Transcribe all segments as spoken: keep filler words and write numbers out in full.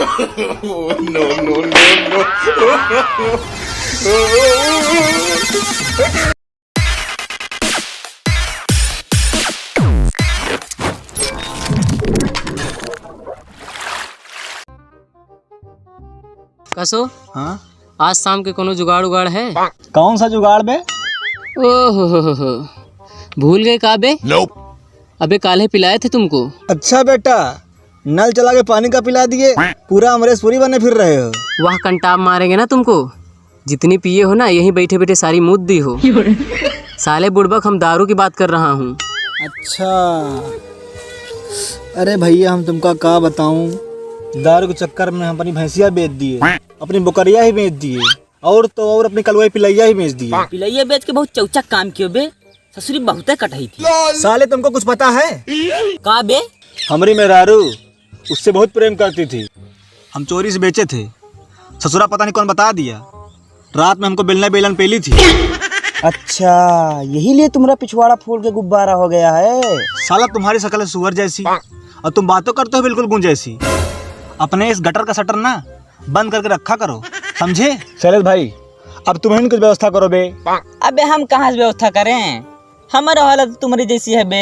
Oh, no, no, no, no। कसो? हाँ? आज शाम के कोनो जुगाड़ उगाड़ है? कौन सा जुगाड़ बे? ओहो हो हो हो। भूल गए का बे? Nope। अबे काल्हे पिलाए थे तुमको। अच्छा बेटा, नल चला के पानी का पिला दिए, पूरा अमरेशपुरी बने फिर रहे हो। वह कंटाप मारेंगे ना तुमको, जितनी पिए हो ना, यहीं बैठे बैठे सारी मूत दी हो। साले बुड़बक, हम दारू की बात कर रहा हूँ। अच्छा, अरे भैया, हम तुमका का बताऊं, दारू के चक्कर में हम अपनी भैंसिया बेच दिए, अपनी बकरिया ही बेच दिए, और तो और अपनी कलुआ पिलैया ही बेच दिए। पिलैया बेच के बहुत चौचक काम कियो बे, ससुरी बहुते कटही थी। साले, तुमको कुछ पता है? का बे? हमरी मेहरारू उससे बहुत प्रेम करती थी। हम चोरी से बेचे थे, ससुरा पता नहीं कौन बता दिया। रात में हमको बेलना बेलन पेली थी। अच्छा, यही लिए तुम्हारा पिछवाड़ा फूल के गुब्बारा हो गया है। साला, तुम्हारी शकल है सुअर जैसी और तुम बातों करते हो बिल्कुल गूं जैसी। अपने इस गटर का शटर ना बंद करके रखा करो, समझे? शैलेश भाई, अब तुम ही कुछ व्यवस्था करो बे। अबे हम कहाँ से व्यवस्था करें? हमरो हालत तुम्हारी जैसी है बे।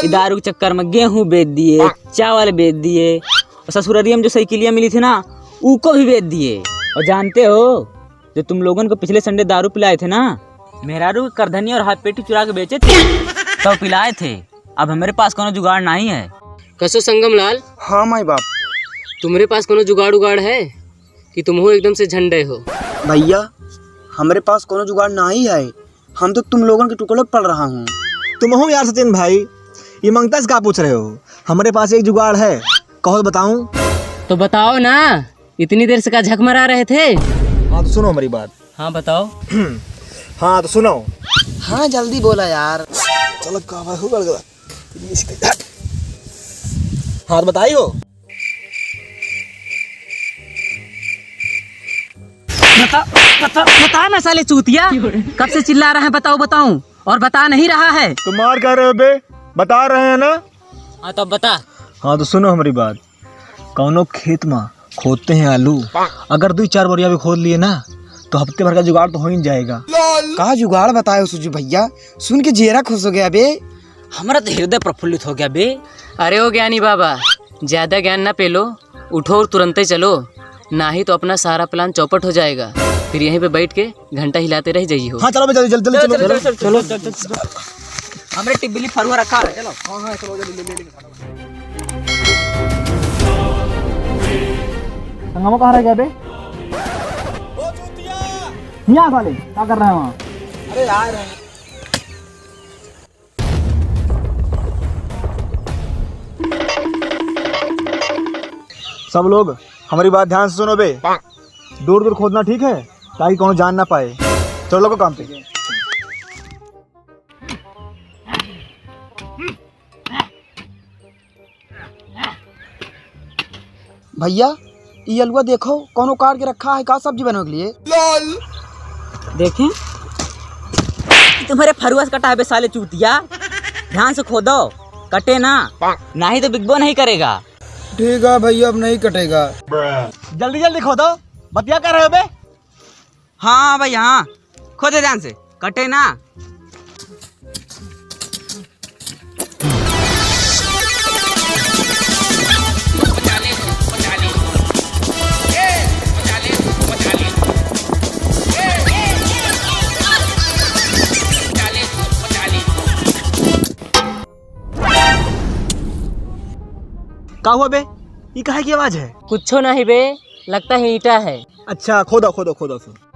ई दारू के चक्कर में गेहूं बेच दिए, चावल बेच दिए, और ससुररिया में जो साइकिलिया मिली थी ना, उको भी बेच दिए। और जानते हो, जो तुम लोगन को पिछले संडे दारू पिलाए थे ना, मेहरारू के करधनी और हाथ पेटी चुरा के बेचे थे, तब पिलाए थे। अब हमरे पास कोनो जुगाड़ नाहीं है। कसो संगम लाल? हाँ माई बाप। तुम्हरे पास कोनो जुगाड़ उगाड़ है कि तुमहू एकदम से झंडे हो? भैया, हमरे पास कोनो जुगाड़ नाहीं है, हम तो तुम लोगन के टुकड़े पड़ रहा हूँ। तुमहू यार सचिन भाई, ये मंगता से का पूछ रहे हो? हमरे पास एक जुगाड़ है, कहो तो बताऊं? तो बताओ ना, इतनी देर से का झक मरा रहे थे? हाँ तो सुनो हमारी बात। हाँ बताओ। हाँ तो सुनो। हाँ जल्दी बोला यार। चलो का भाई हो गड़गड़ा। हाँ तो बताइयो। बता, बता, बता ना साले चूतिया, कब से चिल्ला रहा है बताओ बताऊं, और बता नहीं रहा है। तो मार कह रहे हो बे, बता रहे हैं ना। हाँ तो अब बता। हाँ तो सुनो हमारी बात, कौनो खेत में खोदते हैं आलू, अगर दुई चार बोरिया भी खोद लिए ना तो हफ्ते भर का जुगाड़ तो हो ही जाएगा। का जुगाड़ बताए हो सुजू भैया, सुन के जियरा खुश हो गया बे। हमरा तो हृदय प्रफुल्लित हो गया बे। अरे ओ ज्ञानी बाबा, ज्यादा ज्ञान ना पेलो, उठो और तुरंते चलो, नाही तो अपना सारा plan चौपट हो जाएगा। फिर यहीं पे बैठ के घंटा हिलाते रह जाइए हो। हाँ चलो बे, जल्दी जल्दी चलो, चलो, चलो, चलो, चलो, चलो, चलो। हमरे टिब्बली फरुआ रखा है, चलो। हाँ हाँ चलो जल्दी ले ले। संगमा कहाँ रह गया बे? यहाँ साले क्या कर रहे हैं वहाँ? अरे यार। सब लोग हमारी बात ध्यान से सुनो बे। दूर दूर खोदना ठीक है, ताकि कौनो जान ना पाए। चलो लोगों काम पे। भैया, ई अलुआ देखो, कौनो काट के रखा है का सब्जी बनावे के लिए? देखें, तुम्हारे फरुआ से कटा है बे साले चूतिया, ध्यान से खोदो, कटे ना, नाही तो बिकबो नहीं करेगा। ठीक है भैया, अब नहीं कटेगा। जल्दी जल्दी खोदो, बतिया कर रहे हो बे? हाँ भाई हाँ, खोदे ध्यान से, कटे ना। का हुआ बे? ई काहे की आवाज है? कुछो नहीं बे, लगता है ईंटा है। अच्छा, खोदो, खोदो, खोदो, खोदो।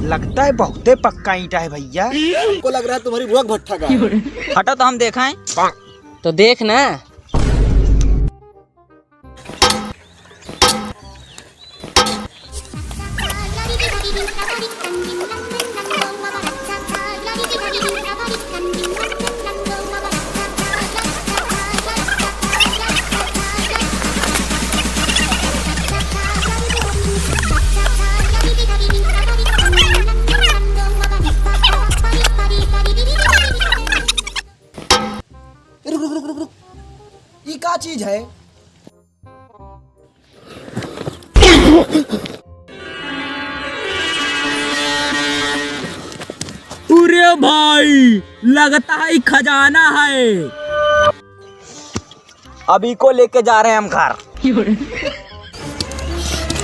लगता है बहुते पक्का ईंटा है भैया। हमको लग रहा है तुम्हारी बुआ के भट्ठा का है। हटो तो हम देखाएं। तो देख ना। चीज है। अरे भाई, लगता है खजाना है। अब इको लेके जा रहे हैं हम घर।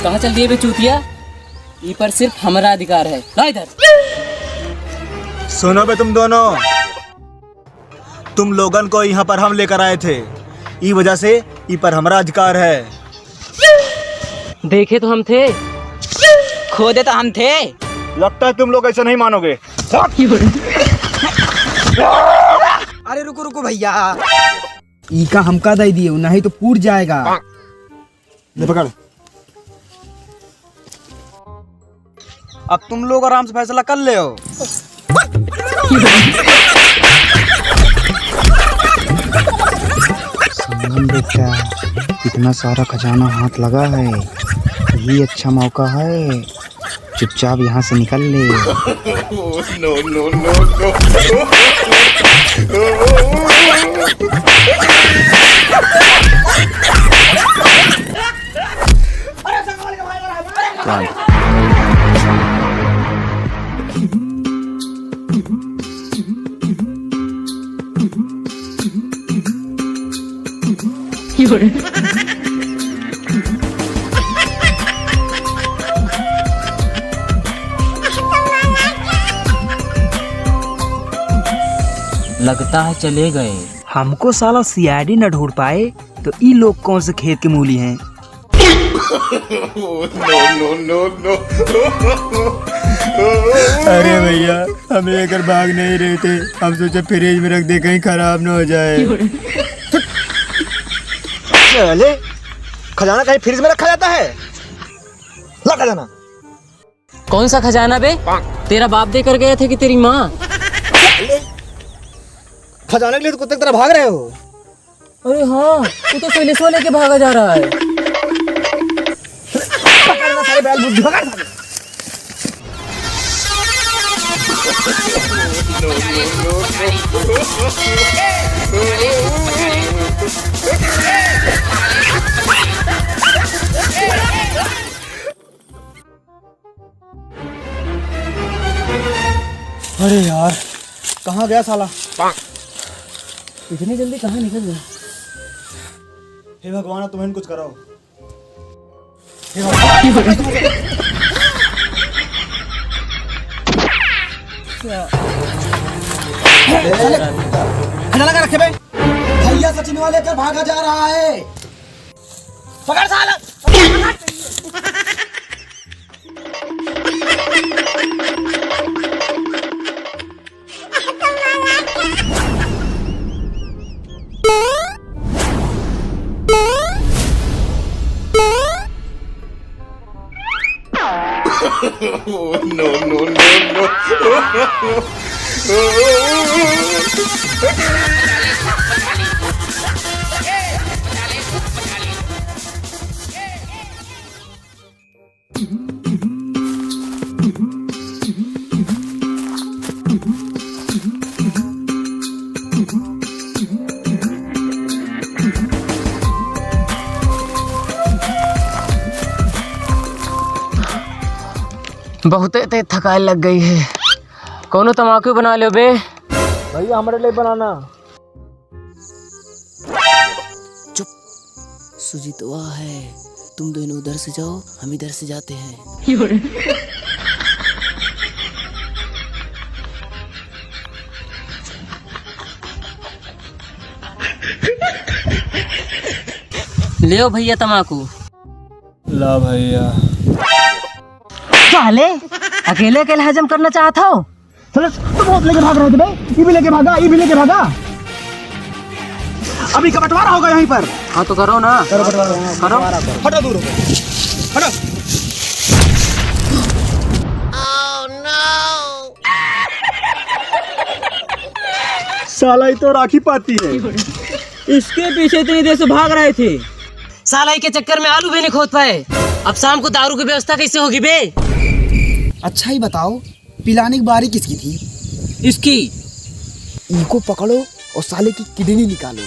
कहाँ चल दिए बे चूतिया? ई पर सिर्फ हमारा अधिकार है। ला इधर। सुनो बे तुम दोनों, तुम लोगन को यहाँ पर हम लेकर आए थे, ई वजह से ई पर हमारा अधिकार है। देखे तो हम थे, खोदे तो हम थे। लगता है तुम लोग ऐसा नहीं मानोगे। अरे रुको रुको भैया, इका हमका दे दियो, नहीं तो पूर जाएगा। ले पकड़। अब तुम लोग आराम से फैसला कर ले हो। संगम बेटा, इतना सारा खजाना हाथ लगा है, यही अच्छा मौका है, चुपचाप यहाँ से निकल ले। No, no, no, no। लगता है चले गए। हमको साला सीआईडी न ढूंढ पाए, तो ई लोग कौन से खेत के मूली हैं? No, no, no, no। अरे भैया, हम लेकर भाग नहीं रहे थे, हम सोचे फ्रिज में रख दे, कहीं खराब ना हो जाए। चले, खजाना कहीं फ्रिज में रखा जाता है? ला खजाना। कौन सा खजाना बे? तेरा बाप देकर गया था कि तेरी माँ? खजाना के लिए तो कुत्ते की तरह भाग रहे हो। अरे हाँ, तू तो शैलेशवा लेके भागा जा रहा है। पकड़ ना सारे बैल बुद्धि, पकड़ सारे। अरे यार, कहाँ गया साला? इतनी जल्दी कहाँ निकल गया? हे भगवान, अब तुम्हें कुछ करो। हे भगवान। साले, खजाना कहाँ रखे बे? भैया सचिनवा लेकर भागा जा रहा है। पकड़ साला। No, no, no, no। बहुते तेज थकान लग गई है, कौनो तमाकू बना लो बे। भैया, हमारे लिए बनाना। चुप, सुजीतवा है, तुम दोनों उधर से जाओ, हम इधर से जाते हैं। लेओ भैया तमाकू। ला भैया। साले, अकेले अकेले हजम करना चाहत हो? साले, तू बहुत लेके भाग रहे थे बे। ये भी लेके भागा, ये भी लेके भागा। अभी का बंटवारा होगा यहीं पर। हाँ, तो करो ना। करो बंटवारा। करो। हटो, दूर हो। हटो। साला, ये तो राखी पाती है। इसके पीछे इतनी देर से भाग रहे थे। साला, के चक्कर में आलू भी नहीं खोद पाए। अब शाम को दारू की व्यवस्था कैसे होगी बे? अच्छा ही बताओ, पिलाने की बारी किसकी थी? इसकी। इनको पकड़ो और साले की किडनी निकालो।